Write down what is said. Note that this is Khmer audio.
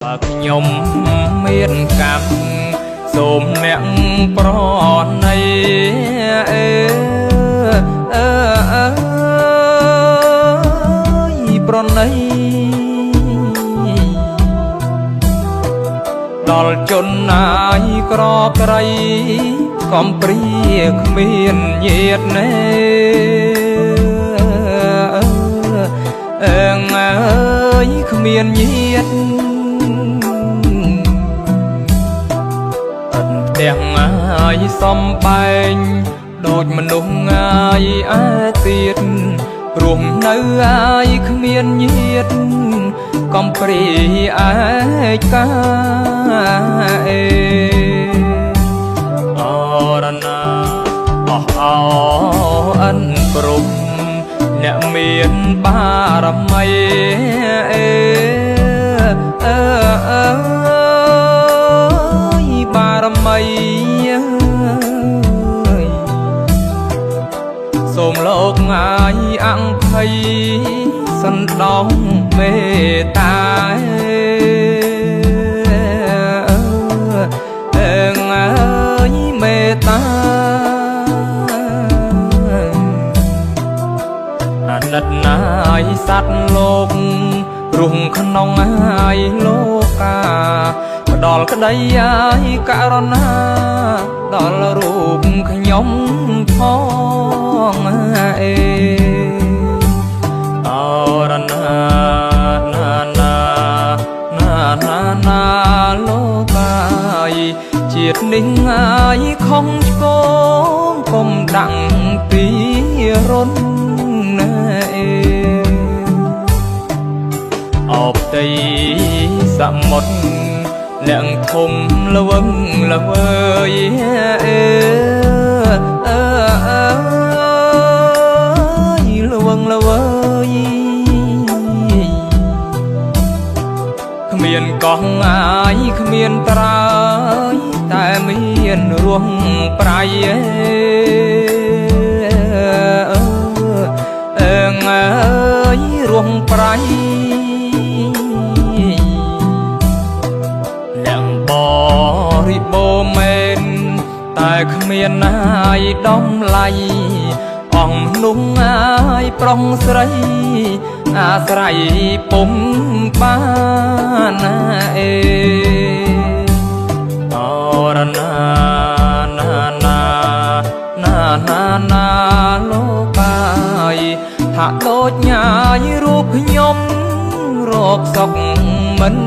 បើខ្ញុំមានកម្មសូមអ្នកប្រណីអេអើអើយប្រណីដល់ជនណាយក្រក្រីកំព្រាគ្មានញាតណេអើងអើយគ្មានញាតផ្ទះងាយសំបែងដូចមនុស្សងាយអែទៀតព្រោះនៅអាយគ្មានញាតកំព្រាឯកាអេអរណាអស់អអិនព្រំអ្នកមានបារមីអេអើអើយបារមីសូមលោកងាយអង្គភ័យសន្តោសមេត្តាអើងអើយមេត្តាអាណិតណាយសត្វលោករស់ក្នុងអាយលោកាផ្ដល់ក្តីអាយករុណាដល់រូបខ្ញុំផងអេអរណាណាណាណាណាណាលោកកាយជាតិនេះងាយខំឆ្គងកុំដាក់ទីរុនណែអេអបតីសមុទ្រអ្នកធំល្វឹងល្វើយអេអើអើយល្វឹងល្វើយគ្មានកោះងាយគ្មានត្រើយតែមានរងប្រៃអេអើងអើយរងប្រៃអ្នកបរិបូរមែនតែគ្មានណាយដំឡៃអង្គមនុស្សអាយប្រុងស្រីអាស្រ័យពុំបានណាអេអរណាណាណាណាណាណាលោកកាយហាក់ដូចញ៉ាយរូបខ្ញុំរកសុខមិន